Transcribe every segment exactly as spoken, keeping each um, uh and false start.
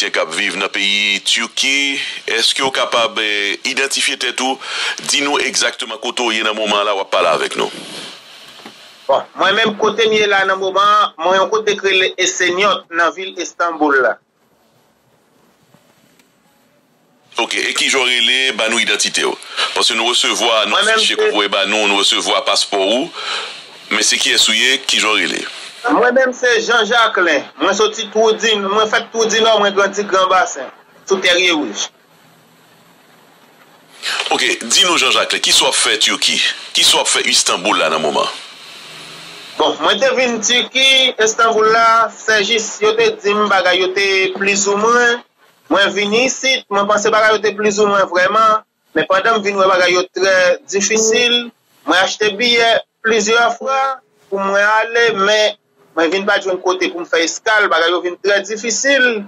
Ayisyen k ap viv nan peyi Tiki. Èske w kapab, eh, idantifye tèt ou, di nou egzakteman kote w ye nan moman an la w ap pale avèk nou? Bon, mwen menm kote m ye la nan moman an, mwen yon kote k rele Esenyòt nan vil Estanboul la. Ok, e kijan w rele? Ba nou idantite w. Paske nou resevwa, nou, fichye ke w voye ba nou, nou resevwa paspò ou. Men se kiyès ou ye, kijan w rele? Mwen menm se Jean Jacquelin. Mwen soti Twou di, mwen fèt Twou di Nò, mwen grandi Gran Basen, sou Tèrye Wouj. Ok, di nou Jean Jacquelin, kisa w ap fè Tiki? Kisa w ap fè Istanboul la nan moman? Bon, mwen te vin Tiki, Estanboul la, se jis yo te di m bagay yo te plizoumwen. Mwen vini isit, mwen panse bagay yo te plizoumwen vrèman, men pandan m vin wè bagay yo trè difisil, mwen achte biyè plizyè fwa pou mwen ale, men mwen vin pa t jwenn kote pou m fè eskal, bagay yo vin trè difisil.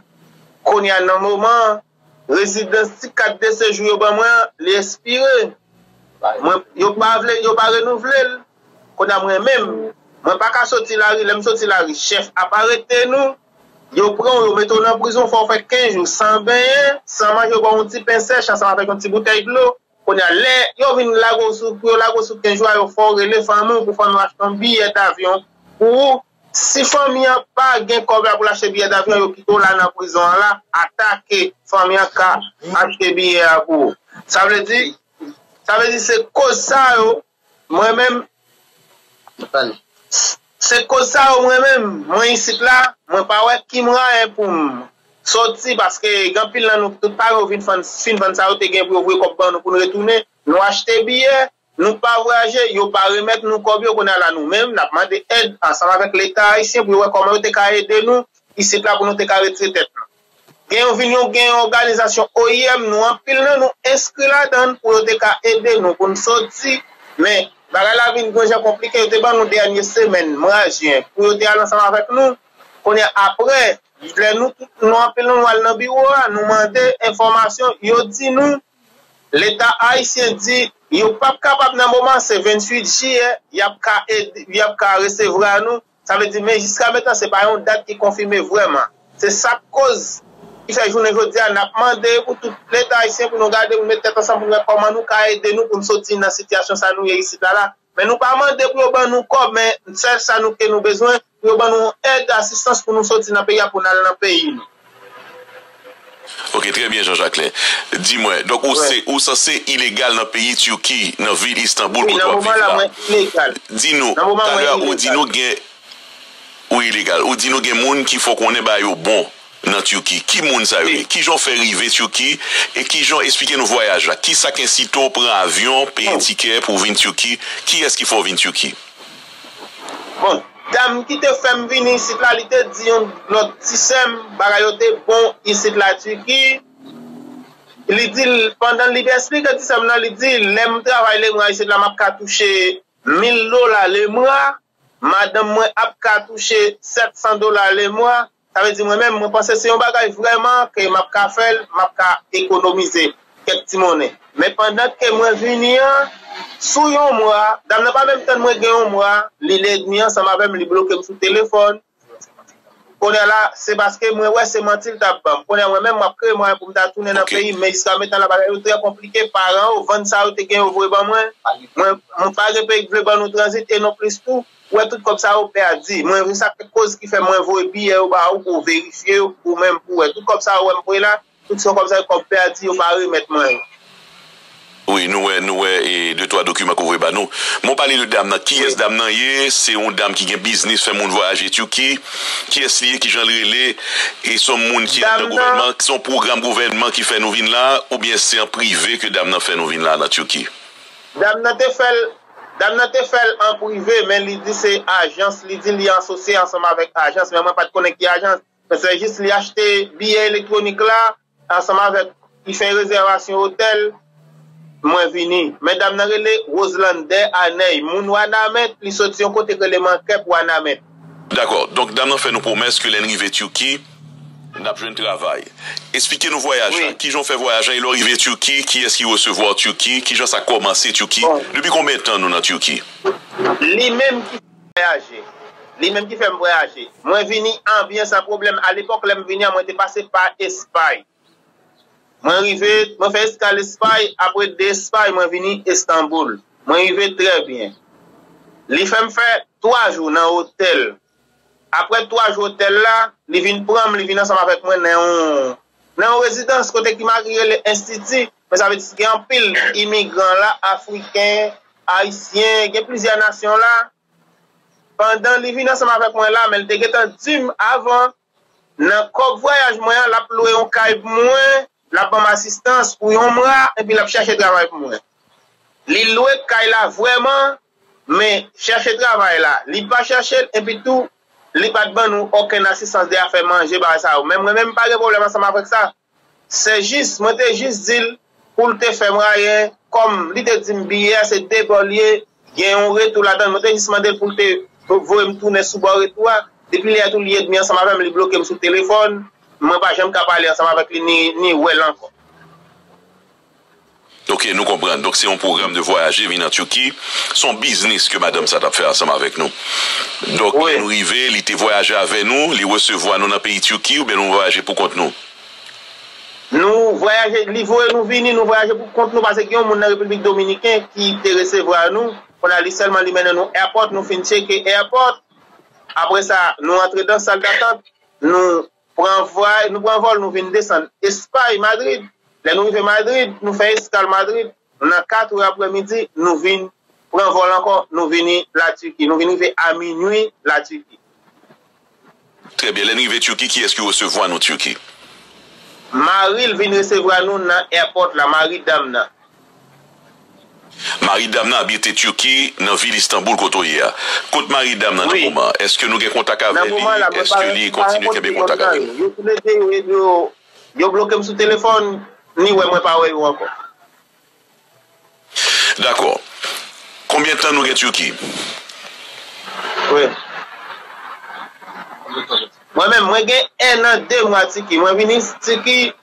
Kounye a nan moman, rezidans ti kat de sejou yo ban mwen an, li ekspire. Mwen, yo pa vle, yo pa renouvle l. Kounye a mwen menm, mwen pa ka soti lari, lè m soti lari, chèf ap arete nou, yo pran w, yo mete w nan prizon, fò w fè kenz jou san benyen, san manje, yo ba w yon ti pen sèch ansanm avèk yon ti boutèy dlo. Kounye a, lè yo vin lage w sou, pou yo lage w sou kenz jou a, yo fè w rele fanmi w pou fanmi w achte yon biyè davyon pou ou. Si fanmi an pa gen kòb la pou l achte biyè davyon, yo kite w la nan prizon an la, atake fanmi an ka achte biyè a pou ou. Sa vle di, sa vle di se koz sa yo, mwen menm, se koz sa yo mwen menm, mwen isit la, mwen pa wè ki mwayen pou m soti, paske gen anpil nan nou, tout paran yo vin fann, fin vann sa yo te gen pou yo voye kòb ban nou pou n retounen, nou achte biyè, nou pa vwayaje, yo pa remèt nou kòb yo, kounye a la nou menm, n ap mande èd ansanm avèk Leta ayisyen pou yo wè kòman yo te ka ede nou isit la pou nou te ka retire tèt nou. Gen yon vin yon, gen yon òganizasyon O I M, nou anpil nan nou enskri ladan l pou yo te ka ede nou pou n soti, men bagay la vin yon jan konplike, yo te ban nou dènye semèn mwa jen pou yo te al ansanm avèk nou. Kounye a, apre, lè nou tout, nou anpil nan nou al nan biwo a, nou mande enfòmasyon, yo di nou, Leta ayisyen di yo p ap kapab nan moman, se venntuit jiyè, y ap ka ede, y ap ka resevwa nou. Sa vle di, men jiska mentan, se pa yon dat ki konfime vrèman. Se sa k koz ki fè jounen jodi a, n ap mande pou tout Leta ayisyen pou nou gade, pou nou met tèt ansanm, pou nou wè kòman nou ka ede nou pou nou soti nan sitiyasyon sa nou ye isit la la. Men nou pa mande pou yo ban nou kòb, men sèl sa nou ke nou bezwen, pou yo ban nou èd, asistans pou nou soti nan peyi a, pou n al nan peyi nou. Ok, trè byen, Jean Jacquelin. Di mwen, donk ou se, ou sanse ilegal nan peyi Tiki, nan vil Istanbul, kote w ap viv la. Wi, nan moman la, mwen ilegal. Di nou, talè a ou di nou gen, ou ilegal. Ou di nou gen moun ki fè w konnen bagay yo bon nan Tiki. Ki moun sa yo ye? Kijan w fè rive Tiki? E kijan, eksplike nou vwayaj la. Kisa k ensite w pran avyon, peye tikè pou w vin Tiki? Kiyès ki fè w vin Tiki? Bon, dam ki te fè m vini isit la, li te di yon lòt ti sè m, bagay yo te bon isit la Tiki. Li di l, pandan li te eksplike ti sè m nan, li di, lè m travay lemwa isit la, m ap ka touche mil dola lemwa. Madanm mwen ap ka touche sèt san dola lemwa. Sa vle di mwen menm, mwen panse se yon bagay vrèman ke m ap ka fè l, m ap ka ekonomize kèk ti monnen. Men pandan ke mwen vini an, sou yon mwa, dam nan pa menm tann mwen gen yon mwa, li ledmi ansanm avè m, li bloke m sou telefòn. Kounye a la, se paske mwen wè se manti l t ap ban m. Kounye a mwen menm, m ap kreye mwayen pou m ta tounen nan peyi m, men jiska mentan la, bagay yo trè konplike. Paran yo vann sa yo te gen yo voye ban mwen. Mwen, mwen pa gen peyi k vle ban nou tranzit, e non plis tou, ou wè tout kòb sa yo pèdi. Mwen, se sa k fè koz ki fè mwen voye biyè yo ba ou pou w verifye yo, ou menm pou w wè. Tout kòb sa yo wè m voye la, tout se kòb sa yo, kòb pèdi, yo pa remèt mwen yo. Wi, nou wè, nou wè, e, de twa dokiman ke w voye ba nou. Men w pale de dam nan. Kiyès dam nan ye? Se yon dam ki gen biznis, fè moun vwayaje Tiki. Kiyès li ye? Kijan l rele? E se yon moun ki anndan gouvènman? Se yon pwogram gouvènman ki fè nou vin la? Oubyen se an prive ke dam nan fè nou vin la nan Tiki? Dam nan te fè l, dam nan te fè l an prive, men li di se ajans, li di li asosye ansanm avèk ajans, men mwen pa t konnen ki ajans. Men se jis li achte biyè elektwonik la, ansanm avèk, li fè rezèvasyon otèl, mwen vini. Men dam nan rele Roselande Aney, moun Wanament, li soti yon kote k rele Mankèp, Wanament. Dakò. Donk, dam nan fè nou pwomès ke lè n rive Tiki, n ap jwenn travay. Eksplike nou vwayaj la. Wi. Kijan w fè vwayaj la? E lè w rive Tiki, kiyès ki resevwa w Tiki? Kijan sa kòmanse Tiki? Bon. Depi konbyen tan nou nan Tiki? Li menm ki vwayaje. li menm ki fè m vwayaje. Mwen vini an byen san pwoblèm. Alepòk, lè m vini an, mwen te pase pa Espay. Mwen rive, mwen fè eskal Espay, apre de Espay, mwen vini Estanboul. Mwen rive trè byen. Li fè m fè twa jou nan otèl. Apre twa jou otèl la, li vin pran m, li vin ansanm avèk mwen nan yon, nan yon rezidans kote ki make rele enstiti, men sa vle di gen anpil imigran la, afriken, ayisyen, gen plizyè nasyon la. Pandan li vin ansanm avèk mwen la, men li te gentan di m avan, nan kòb vwayaj mwen an, l ap lwe yon kay pou mwen, l ap ban m asistans pou yon mwa, epi l ap chèche travay pou mwen. Li lwe kay la vrèman, men chèche travay la, li pa chèche l, epi tou, li pa t ban nou okenn asistans de afè manje, bagay sa yo. Men mwen menm, m pa gen pwoblèm ansanm avèk sa. Se jis, mwen te jis di l pou l te fè m rayen, kòm li te di m biyè a se de bò l ye, gen yon retou ladan l, mwen te jis mande l pou l te voye m tounen sou bò retou a. Depi lè tou li èdmi ansanm avè m, li bloke m sou telefòn, mwen pa janm ka pale ansanm avèk li ni, ni wè l ankò. Ok, nou konprann. Donk, se yon pwogram de vwayaje vin an Tiki. Se yon biznis ke madanm sa t ap fè ansanm avèk nou. Donk, lè nou rive, li te vwayaje avè nou, li resevwa nou nan peyi Tiki, oubyen nou vwayaje pou kont nou? Nou vwayaje, li voye nou vini, nou vwayaje pou kont nou, paske gen yon moun nan Repiblik Dominiken ki te resevwa nou. Kounye a, li sèlman li mennen nou airport, nou fin tcheke airport. Apre sa, nou antre nan sal datant, nou pran vwa, nou pran vòl, nou vin desann Espay, Madrid. Lè nou rive Madrid, nou fè eskal Madrid. Nan kat è aprèmidi, nou vin pran vòl ankò, nou vini Latiki. Nou vin rive a minui Latiki. Trè byen. Lè n rive Tiki, kiyès ki resevwa nou Tiki? Mari l vin resevwa nou nan airport la, mari dam nan. Mari dam nan abite Tiki, nan vil Istanbul kote w ye a. Kot mari dam nan nan moman an? Èske nou gen kontak avè li? Èske li kontinye kenbe kontak avè nou? Yo tou le de, yo, yo, yo bloke m sou telefòn, ni wè mwen pa wè yo ankò. Dakò. Konbyen tan nou gen Tiki? Wi. Mwen menm, mwen gen enn an de mwa Tiki. Mwen vini Tiki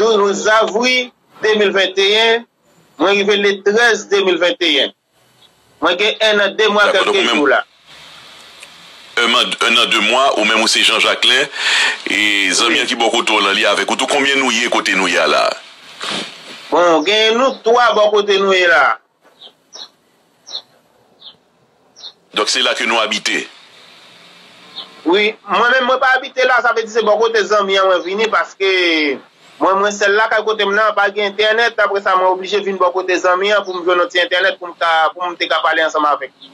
douz avri de mil venteyen, mwen rive le trèz de mil venteyen. Mwen gen enn an de mwa kèlke jou la. Enn an de mwa, ou menm ou se Jean Jacquelin, e zanmi an ki bò kote w lan, li avèk ou tou. Konbyen nou ye kote nou ye a la a? Bon, gen nou twa bò kote nou ye la. Donk se la ke nou abite? Wi, mwen menm mwen pa abite la, sa vle di se bò kote zanmi an mwen vini, paske mwen, mwen sèl lakay kote m nan pa gen entènèt, apre sa mwen oblije vin bò kote zanmi an pou m jwenn yon ti entènèt pou m ka, pou m te ka pale ansanm avèk li.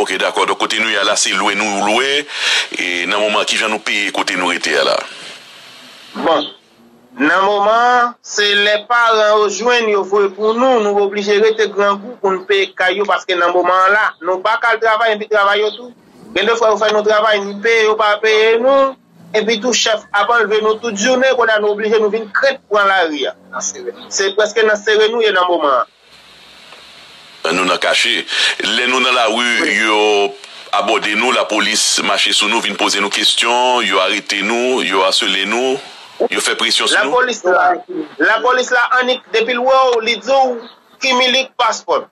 Ok, dakò. Donk kote nou ye a la, se lwe nou lwe, e nan moman an, kijan nou peye kote nou rete a la? Bon, nan moman an, se lè paran yo jwenn, yo voye pou nou, nou oblije rete grangou pou n peye kay yo, paske nan moman an la, nou pa ka al travay, epi travay yo tou. Gen de fwa yo fè nou travay, nou peye, yo pa peye nou, epi tou chèf ap anlve nou tout jounen, kounye a nou oblije nou vin krent pran lari a. Se prèske nan sere nou ye nan moman an. Nou nan kache. Lè nou nan lari, yo abòde nou, lapolis mache sou nou, vin poze nou kesyon, yo arete nou, yo asele nou, yo fè presyon sou nou? Lapolis la, lapolis la annik, depi l wè w, li di w ki milik paspò.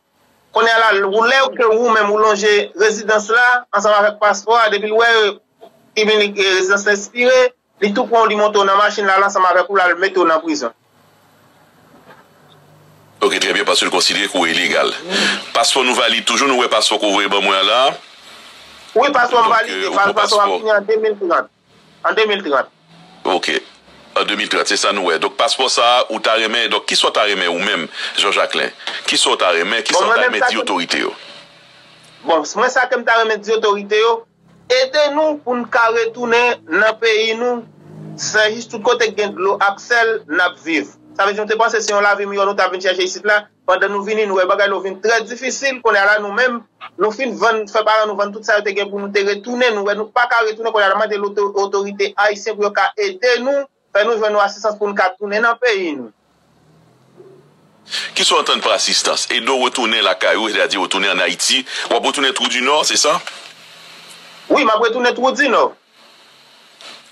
Kounye a la, lè ke ou menm ou lonje rezidans la, ansanm avèk paspò a, depi l wè ki milik rezidans la ekspire, li tou pran w, li monte w nan machin la, l ansanm avèk ou, l al mete w nan prizon. Ok, trè byen, paske l konsidere ke w ilegal. Paspò nou valid toujou, nou wè paspò ke w voye ban mwen an la a? Wi, paspò m valide, paspò a fini an de mil trant. An de mil trant. Ok. An de mil trant, se sa nou wè. Donk, paspò sa a, ou ta renmen, donk, kisa w ta renmen ou menm, Jean Jacquelin? Kisa w ta renmen, kisa w ta renmen di otorite yo? Bon, mwen sa ke m ta renmen di otorite yo, ede nou pou n ka retounen nan peyi nou, se jis tout kote k gen dlo ak sèl n ap viv. Sa vle di nou te panse se yon lavi miyò nou t ap vin chèche isit la, pandan nou vini, nou wè bagay yo vin trè difisil, kounye a la nou menm, nou fin vann, fè paran nou vann tout sa yo te gen pou nou te retounen, nou wè nou pa ka retounen, kounye a la mande otorite ayisyen pou yo ka ede nou, fè nou jwenn yon asistans pou n ka tounen nan peyi nou. Kisa w antann pa asistans? Ede w retounen lakay ou, sètadi retounen ann Ayiti. W ap retounen Twou di Nò, se sa? Wi, m ap retounen Twou di Nò.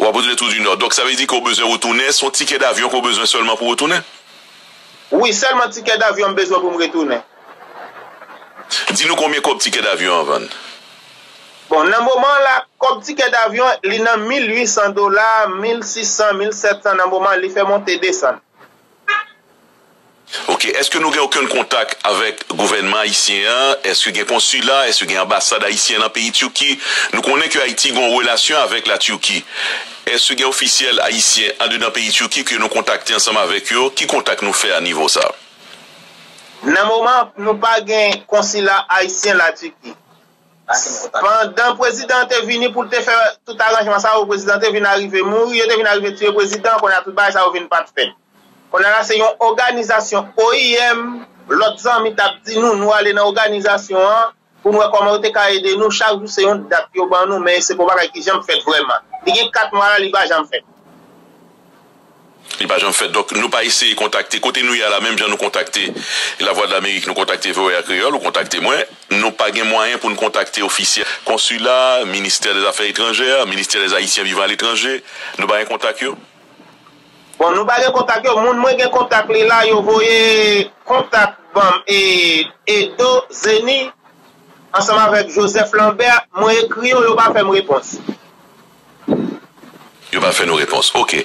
W ap retounen Twou di Nò. Donk, sa vle di ke w bezwen retounen, se yon tikè davyon ke w bezwen sèlman pou w retounen? Wi, sèlman tikè davyon m bezwen pou m retounen. Di nou konbyen kòb tikè davyon an vann? Bon, nan moman la, kòb tikè davyon, li nan mil uit san dola, mil sis san, mil sèt san nan moman, li fè monte desann. Ok, èske nou gen okenn kontak avèk gouvènman ayisyen an? Èske gen konsila? Èske gen anbasad ayisyen nan peyi Tiki? Nou konnen ke Ayiti gen yon relasyon avèk la Tiki. Èske gen ofisyèl ayisyen andedan peyi Tiki ke nou kontakte ansanm avèk yo? Ki kontak nou fè a nivo sa? Nan moman, nou pa gen konsila ayisyen la Tiki. Pandan prezidan an te vini pou l te fè tout aranjman sa yo, prezidan te vin arive mouri, yo te vin arive tiye prezidan, kounye a tout bagay sa yo vin pa t fèt. Kounye a la se yon òganizasyon O I M, lòt zanmi t ap di nou, nou ale nan òganizasyon an, pou nou wè kòman yo te ka ede nou, chak jou se yon dat yo ban nou, men se pa yon bagay ki janm fèt vrèman. Li gen kat mwa la, li pa janm fèt. Li pa janm fèt. Donk, nou pa eseye kontakte. Kote nou ye a la, menm jan nou kontakte Lavwadlamerik, nou kontakte V O A Kreyòl, ou kontakte mwen, nou pa gen mwayen pou n kontakte ofisyèl konsila, ministè dè zafè etranjè, ministè dè Ayisyen vivan aletranje. Nou pa gen kontak yo? Bon, nou pa gen kontak yo. Moun mwen gen kontak li la, yo voye kontak ban m e Edo Zeni ansanm avèk Joseph Lambert. Mwen ekri yo, yo pa fè m repons. Yo pa fè nou repons. Ok.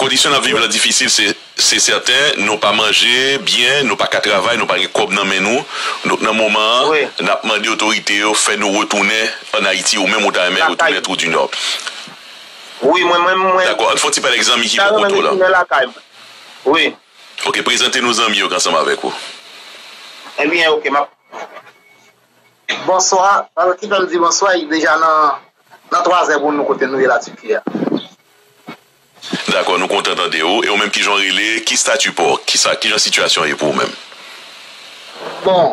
Kondisyon n ap viv la difisil, se, se sèten. Nou pa manje byen, nou pa ka travay, nou pa gen kòb nan men nou. Donk, nan moman an, wi, n ap mande otorite yo fè nou retounen ann Ayiti, ou menm ou ta renmen retounen Trou di Nò. Wi, mwen menm, mwen. Dakò, ann fè yon ti pale ak zanmi ki bò kote w la. Retounen lakay mwen. Wi. Ok, prezante nou zanmi yo k ansanm avèk ou. Ebyen, ok, m ap Bonswa, ki fè m di bonswa, li deja nan, nan twazè pou nou kote nou ye la Tiki a. Dakò, nou kontan tande w. E ou menm, kijan w rele? Ki stati pa w? Kisa, kijan sitiyasyon an ye pou ou menm? Bon,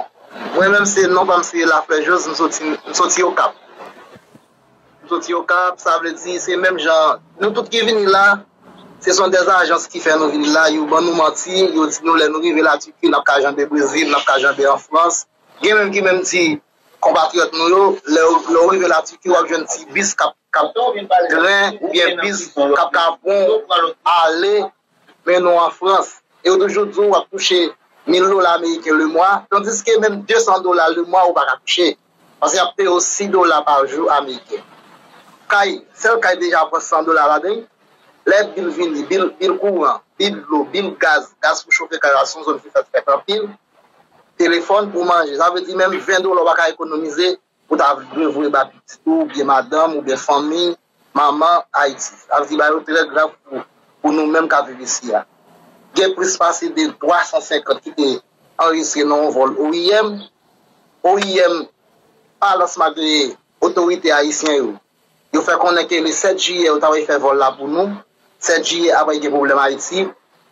mwen menm se non pa m se Laflè Jose, m soti, m soti Okap. M soti Okap, sa vle di se menm jan nou tout ki vini la, se son dè ajans ki fè nou vini la, yo ban nou manti, yo di nou lè nou rive la Tiki, n ap ka janbe Brezil, n ap ka janbe an Frans. Gen menm ki menm di konpatriyòt nou yo, lè w, lè w rive la Tiki, w ap jwenn ti bis k ap, k ap gren, oubyen bis k ap ka pran w ale, mennen w an Frans. E yo toujou di w w ap touche mil dola ameriken lemwa, tandiske menm de san dola lemwa ou pa ka touche. Paske y ap peye w sis dola pa jou ameriken. Kay, sèl kay deja pran san dola ladan l. Lè bil vini, bil, bil kouran, bil dlo, bil gaz, gaz pou chofe kay la, se yon zòn ki fèt fèt anpil. Telefòn pou manje, sa vle di menm ven dola w pa ka ekonomize, ou ta dwe voye ba pitit ou, oubyen madanm, oubyen fanmi, manman, Ayiti. Sa vle di bagay yo trè grav pou, pou nou menm k ap viv isi a. Gen plis pase de twa san senkant ki te anrejistre nan yon vòl O I M. O I M pa lans malgre otorite ayisyen yo. Yo fè konnen ke le sèt jiyè, yo ta pral fè vòl la pou nou. Sèt jiyè, apre gen pwoblèm Ayiti.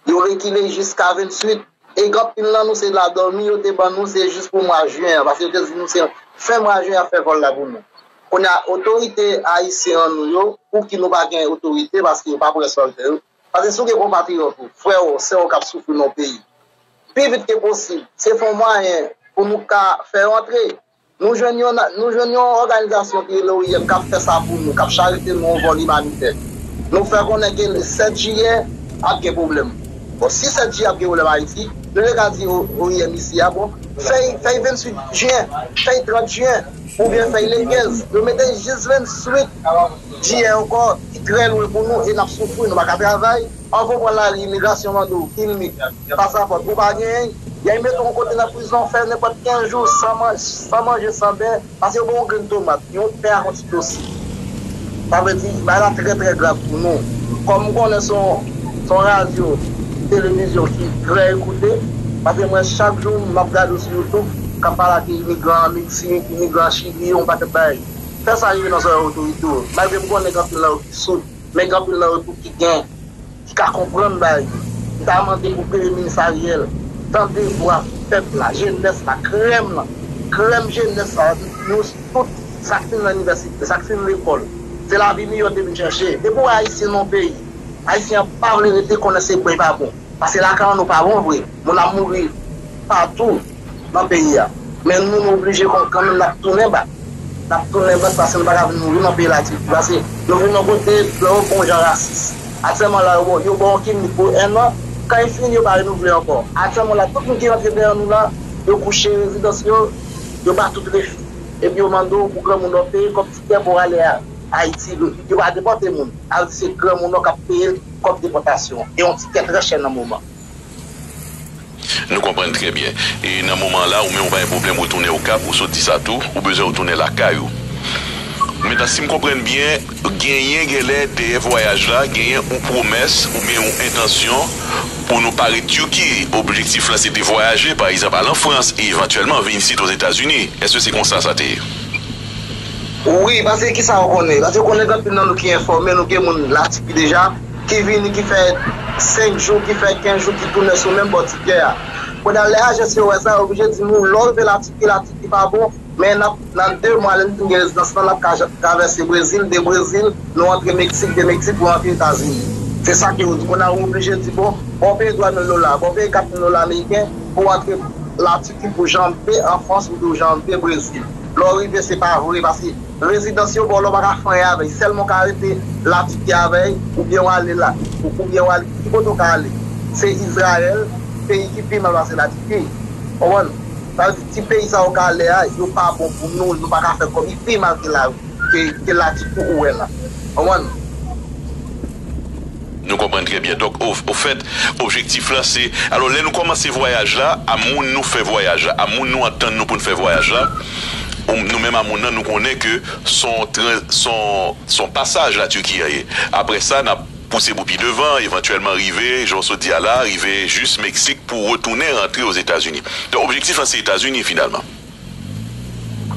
Yo rekile jiska venntuit. E gen anpil nan nou, se la dòmi yo te ban nou, se jis pou mwa jen an. Paske yo te di nou se fen mwa jen y ap fè vòl la pou nou. Kounye a, otorite ayisyen an nou yo, pou ki nou pa gen otorite, paske yo pa pran sòltè yo. Paske si w gen konpatriyòt ou, frè w, sè w k ap soufri nan yon peyi, pi vit ke posib, se fè yon mwayen pou nou ka fè yo antre. Nou jwenn yon, nou jwenn yon òganizasyon ki rele O I M k ap fè sa pou nou, k ap charite nou yon vòl imanitè. Nou fè konnen ke le sèt jiyè ap gen pwoblèm. Bon, si sèt jiyè ap gen pwoblèm Ayiti, nou te ka di O I M isi a, bon, fè y, fè y venntuit jen, fè y trant jen, oubyen fè y le kenz. Yo mete jis venntuit jiyè ankò, ki trè lwen pou nou, e n ap soufri, nou pa ka travay. Anvan w pran lari, imigrasyon mande w kilmik, pasapò, ou pa genyen, y al mete w yon kote nan prizon, fè nenpòt kenz jou san man-, san manje, san bè, paske yo ba w yon grenn tomat, yon pen ak yon ti tosi. Sa vle di, bagay la trè, trè grav pou nou. Kòm m konnen se yon, se yon radyo, televizyon ki trè ekoute, paske mwen, chak jou, m ap gade w sou YouTube, k ap pale ak imigran Meksik, imigran Chili, yon pakèt bagay. Fè sa rive nan zòrèy otorite yo. Malgre m konnen gen anpil nan yo ki soud, men gen anpil nan yo tou ki gen, ki ka konprann bagay yo. M ta mande pou Premye Minis Ariel tande vwa pèp la, jenès la, krèm lan, krèm jenès la, nou tout, sa k fin nan inivèsite, sa k fin lekòl, se lavi miyò yo te vin chèche. Depi w wè Ayisyen nan yon peyi, Ayisyen an pa vle rete, konnen se bon, e pa bon. Paske lakay an nou pa bon vre. Moun ap mouri patou nan peyi a. Men nou, nou oblije kon, kanmenm n ap tounen bak. N ap tounen bak paske nou pa ka vin mouri nan peyi Latiki. Paske nou vin yon kote, lè yo fè yon jan rasis. Aktyèlman la, yo ba, yo ba w yon kilmik pou en an. Kan li fini, yo pa renouvle ankò. Aktyèlman la, tout moun ki rantre dèyè nou la, yo kouche rezidans yo, yo ba tout refi. epi yo mande w pou granmoun nan peye kòb tikè pou w ale a Ayiti. Yo pa depòte moun. Al di se granmoun nan k ap peye kòb depòtasyon an. E yon tikè trè chè nan moman. Nou konprann trè byen. E nan moman la, ou menm ou pa gen pwoblèm retounen Okap, ou sot di sa tou, ou bezwen retounen lakay ou. Mentnan, si m konprann byen, genyen genlè dèyè vwayaj la, genyen yon pwomès oubyen yon entansyon pou nou pare Tiki. Objektif la se te vwayaje, pa egzanp, al an Frans e evantyèlman vin isit Ozetazini. Èske se konsa sa te ye? Wi, paske kisa w konnen? Paske w konnen gen anpil nan nou ki enfòme, nou gen moun Latiki deja, ki vini, ki fè senk jou, ki fè kenz jou, ki tounen sou menm bò tikè a. Kounye a, lè ajans yo wè sa, yo oblije di nou, lè w rive Latiki, Latiki pa bon, men nan, nan de mwa, lè n fin gen rezidans lan, n ap ka travèse Brezil, de Brezil, nou antre Meksik, de Meksik, pou antre Etazini. Se sa ke yo di. Kounye a, ou oblije di, bon, bon, w peye twa mil dola, bon, w peye kat mil dola ameriken pou w antre Latiki, pou w janbe an Frans, oubyen w janbe Brezil. Lè w rive, se pa vre, paske rezidans yo ba w la, w pa ka fè anyen avè l. Sèlman w ka rete Latiki avè l, oubyen w ale la, oubyen w ale, ki kote w ka ale? Se Izrayèl, peyi ki pi mal pase Latiki. Konprann? Sa vle di, ti peyi sa yo ka ale a, yo pa bon pou nou, nou pa ka fè kòb, li pi mal ke la, ke, ke Latiki ou wè la. Konprann? Nou konprann trè byen. Donk, o, ofèt, objektif la, se, alò, lè nou kòmanse vwayaj la, a moun nou fè vwayaj la, a moun nou antann nou pou n fè vwayaj la, ou, nou menm a moun nan, nou konnen ke s on tran-, s on, s on pasaj Latiki a ye. Apre sa, n ap pouse pou pi devan, evantyèlman rive, jan w sot di a la, rive jis Meksik pou retounen rantre Ozetazini. Donk, objektif lan se Etazini, finalman.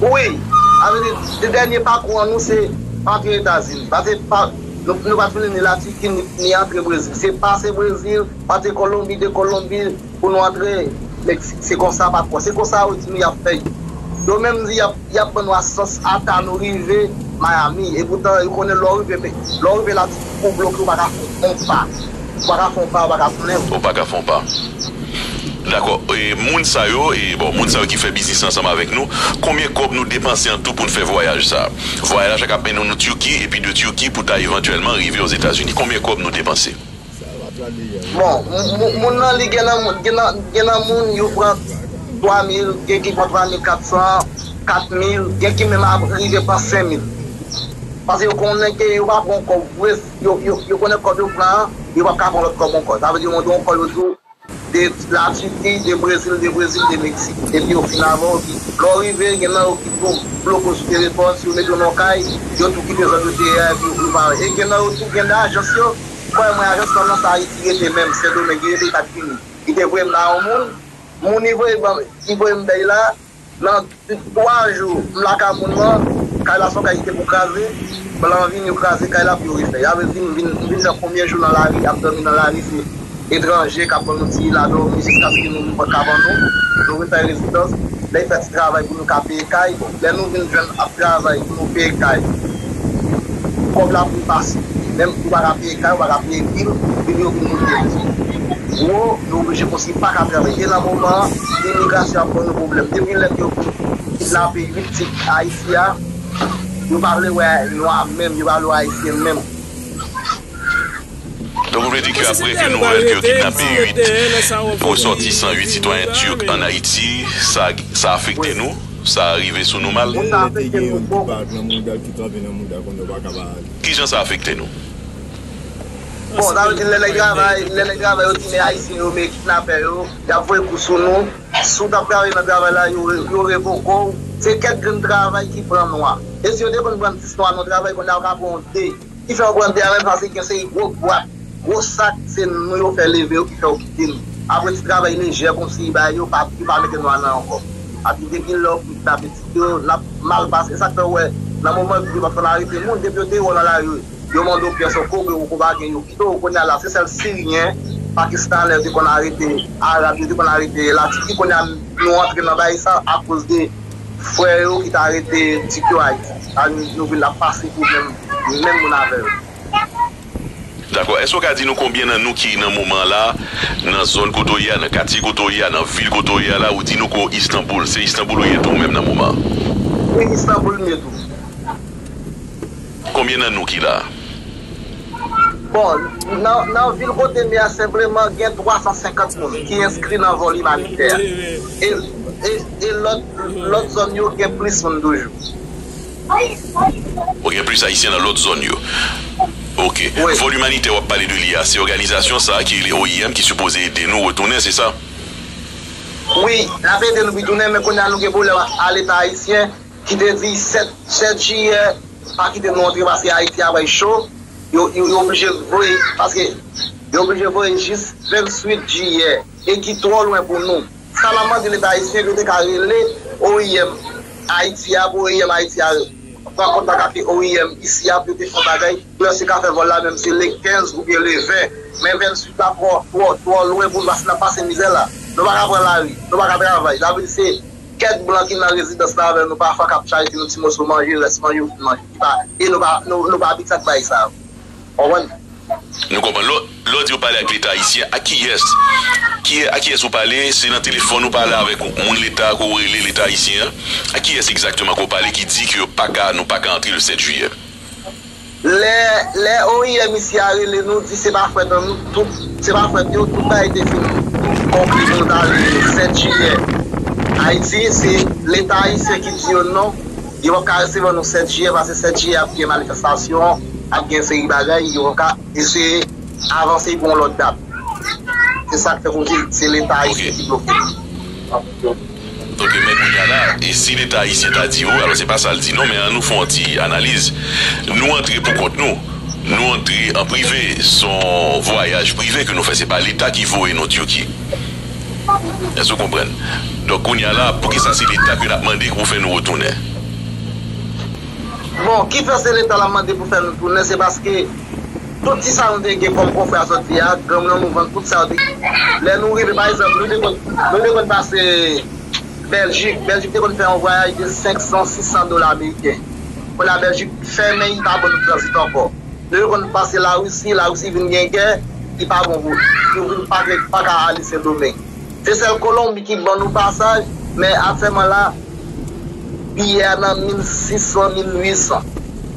Wi, sa vle di, de dènye pakou an nou se antre Etazini. Paske pa, nou, nou pa t vle ni Latiki, ni, ni antre Brezil. Se pase Brezil, pase Kolonbi, de Kolonbi, pou nou antre Meksik. Se konsa pakou an. Se konsa yo di nou y ap fè. Yo menm di y ap, y ap ban nou asistans ata nou rive Miami. Epoutan, yo konnen lè w rive, lè w rive Latiki, pou w bloke, ou pa ka fè yon pa. Ou pa ka fè yon pa, ou pa ka tounen. Ou pa ka fè yon pa. Dakò. E moun sa yo, e bon, moun sa yo ki fè biznis ansanm avèk nou, konbyen kòb nou depanse an tou pou n fè vwayaj sa? Vwayaj la k ap mennen nou Tiki, epi de Tiki pou ta evantyèlman rive Ozetazini. Konbyen kòb nou depanse? Bon, moun nan li gen nan, gen nan, gen nan moun yo pran twa mil, gen ki pran twa mil kat san, kat mil, gen ki menm ap rive pran senk mil. Paske yo konnen ke yo pa pran kòb vre, yo, yo, yo konnen kòb yo pran an, yo p ap ka pran lòt kòb ankò. Sa vle di yo mande yon kòb yo di w de Latiki, de Brezil, de Brezil, de Meksik. Epi yo fin avè w, epi lè w rive, gen nan yo ki tou bloke w sou telefòn, si yo mete w nan yon kay, yo tou kite zòn yo te ye a, epi yo pa. E gen nan yo tou, gen nan ajans yo, frè mwen, ajans lan nan sa Ayiti rete menm, Sendomeng li rete, li pa t vini. Li te voye m nan yon moun, moun li voye ban, li voye m bay la, nan twa jou, m lakay moun nan, kay la se yon kay ki te pou kraze, blan vini yo kraze kay la pou yo refè. Y ap vin, vin, vin nan konbyen jou nan lari, y ap dòmi nan lari, se etranje k ap ban nou ti ladòmi jiskaske nou, nou pran kay ban nou, nou vin fè rezidans, lè y fè ti travay pou nou ka peye kay, bon, lè nou vin jwenn ap travay pou nou peye kay, kòb la pou pase, menm ou pa ka peye kay, ou pa ka peye bil, bil yo vin moute gwo, nou oblije konsi pa ka travay. E nan moman an, imigrasyon ap ban nou pwoblèm. Depi lè ke yo fin kidnape uit ti Ayiti a, yo pa vle wè nwa menm, yo pa vle wè Ayisyen menm. Donk, ou vle di ke apre ke nouvèl ke yo kidnape uit resòtisan, uit sitwayen tirk ann Ayiti, sa, sa afekte nou? Sa rive sou nou mal? Kijan sa afekte nou? Bon, sa vle di lè nèg travay, lè nèg travay yo di men Ayisyen yo, men kidnapè yo, y ap voye kou sou nou. Si w t ap travay nan travay la, yo, yo revoke w. Se kèk grenn travay ki pran nwa. E si yo te konn pran dis nwa nan yon travay, kounye a yo ka pran yon de. Ki fè yo pran de a menm, paske gen seri gwo bwat, gwo sak, se nou yo fè leve yo ki fè yo kite nou. Apre ti travay lejè konsi ba yo, pa, yo pa mete nwa nan ankò. Epi depi lè yo fin tape tit yo, n ap mal pase. Sa k fè w wè, nan moman yo pa t konn arete moun, depi yo te wè w nan lari, yo mande w pyès, ou koube, ou pa gen, yo kite w. Kounye a la, se sèl Siryen, Pakistanè yo te konn arete, Arab yo te konn arete, Latiki, kounye a nou antre nan bagay sa akoz de frè yo ki ta rete Tit yo Ayiti. Sa nou, nou vin ap pase pwoblèm menm moun avè yo. Dakò. Èske w ka di nou konbyen nan nou ki nan moman la, nan zòn kote w ye a, nan katye kote w ye a, nan vil kote w ye a la, ou di nou ke w Istanbul. Se Istanbul ou ye tou ou menm nan moman an? Wi, Istanbul m ye tou. Konbyen nan nou ki la? Bon, nan, nan vil kote m ye a, senpleman gen twa san senkant moun ki enskri nan vòl imanitè a. E, E, e lòt, lòt zòn yo gen plis moun toujou. Ou gen plis Ayisyen nan lòt zòn yo. Ok. Vòl imanitè w ap pale de li a, se òganizasyon sa a ki rele O I M ki sipoze ede nou retounen, se sa? Wi, l ap ede nou retounen, men kounye a nou gen pwoblèm a Leta ayisyen ki te di sèt, sèt jiyè, pa kite nou antre paske Ayiti ap bay cho. Yo, yo, yo oblije voye, paske yo oblije voye jis venntuit jiyè, e ki twò lwen pou nou. Sa n ap mande Leta ayisyen, yo te ka rele O I M Ayiti a, pou O I M Ayiti a pran kontak ak O I M isi a, pou yo te fè yon bagay, pou yo se ka fè vòl la, menm se le kenz oubyen le ven. Men venntuit la twò, twò, twò lwen pou nou, paske n ap pase mizè la. Nou pa ka pran lari, nou pa ka travay. Sa vle di se kèk blan ki nan rezidans la avè nou pafwa k ap chaje nou ti moso manje, rès manje yo fin manje. Ki pa, e nou pa, nou, nou pa abitye ak bagay sa yo. Konprann? Nou konprann. Lè, lè w di w pale ak Leta ayisyen, ak kiyès? Ki, ak kiyès ou pale? Se nan telefòn ou pale avèk moun Leta a ke w rele Leta ayisyen an? Ak kiyès egzakteman ke w pale ki di ke yo pa ka, nou pa ka antre le sèt jiyè? Lè, lè O I M isi a rele nou, di se pa frèt an nou, tout, se pa frèt yo, tout bagay te fin konple pou nou ta ale sèt jiyè. Ayiti, se Leta ayisyen ki di yo non, yo p ap ka resevwa nou sèt jiyè, paske sèt jiyè ap gen manifestasyon, ap gen seri bagay, yo p ap ka eseye avanse pou yon lòt dat. Se sa k fè kòmsi se Leta ayisyen ki bloke nou. Ok, men kounye a la, e si Leta ayisyen ta di, o, alò se pa sa l di non, men ann nou fè yon ti analiz. Nou antre pou kont nou. Nou antre an prive, se yon vwayaj prive ke nou fè, se pa Leta ki voye nou Tiki. Èske w konprann? Donk, kounye a la, poukisa se Leta ke n ap mande pou fè nou retounen? Bon, ki fè se Leta l ap mande pou fè nou tounen, se paske tout ti sa nou te gen kòm kòfrè a sòti a, granmoun an nou vann tout sa yo te. Lè nou rive, pa egzanp, nou te konn, nou te konn pase Bèljik. Bèljik te konn fè yon vwayaj de senk san, sis san dola ameriken. Kounye a Bèljik fèmen, li pa ban nou tranzit ankò. Nou te konn pase Larisi, Larisi vin gen gè, li pa bon pou nou. Nou vin pa, pa ka ale Sendomeng. Se sèl Kolonbi ki ban nou pasaj, men aktyèlman la, biyè a nan mil sis san, mil uit san.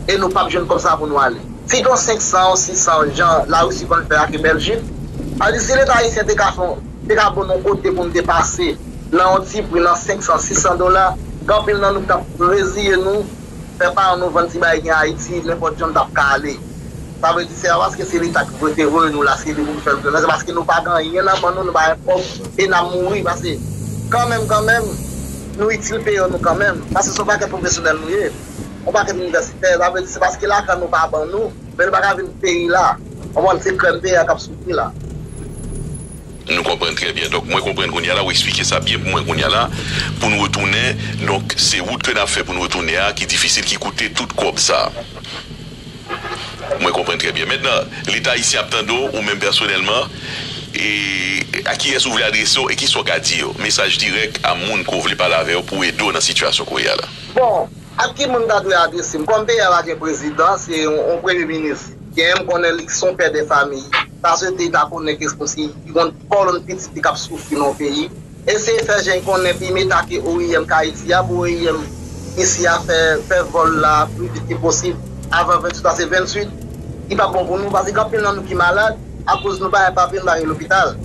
E nou p ap jwenn kòb sa pou nou ale. Si t yon senk san, yon sis san, jan Larisi konn fè ak Bèljik, sa vle di si Leta ayisyen te ka fè, te ka ban nou yon kote pou nou te pase, nan yon ti pri, nan senk san, sis san dola, gen anpil nan nou ki t ap reziye nou, fè paran nou vann ti bagay gen Ayiti, nenpòt jan n t ap ka ale. Sa vle di se pa paske se Leta ki te voye nou la, se li pou nou fè nou fè, men se paske nou pa gen anyen nan men nou, nou pa gen kòb, e n ap mouri, paske kanmenm, kanmenm, nou itil peyi nou kanmenm, paske se yon pakèt pwofesyonèl nou ye, yon pakèt inivèsitè, sa vle di se paske lakan nou pa ban nou, men nou pa ka vin peyi la, w konprann, se krèm peyi a k ap soufri la. Nou konprann trè byen. Donk, mwen konprann kounye a la, ou eksplike sa byen pou mwen kounye a la, pou n retounen. Donk, se wout ke n ap fè pou n retounen a, ki difisil, ki koute tout kòb sa. Mwen konprann trè byen. Mentnan, Leta ayisyen ap tande w, ou menm pèsonèlman, e a kiyès ou vle adrese w, e kisa w ka di yo? Mesaj dirèk a moun ke w vle pale avè yo pou ede w nan sitiyasyon ke w ye a la. Bon, ak ki moun m ta dwe adrese m? Kòm peyi a pa gen prezidan, se yon, yon premye minis. Genyen m konnen li se yon pè de fanmi. Sa se te ta konnen ke se kòmsi li gon pòlonn pitit li k ap soufri nan yon peyi. Eseye fè jan l konnen pi meta ke O I M k Ayiti a, pou O I M isi a fè, fè vòl la pi vit ke posib avan venntuit, paske venntuit, li p ap bon pou nou, paske gen anpil nan nou ki malad, akoz nou pa gen papye, nou pa gen lopital.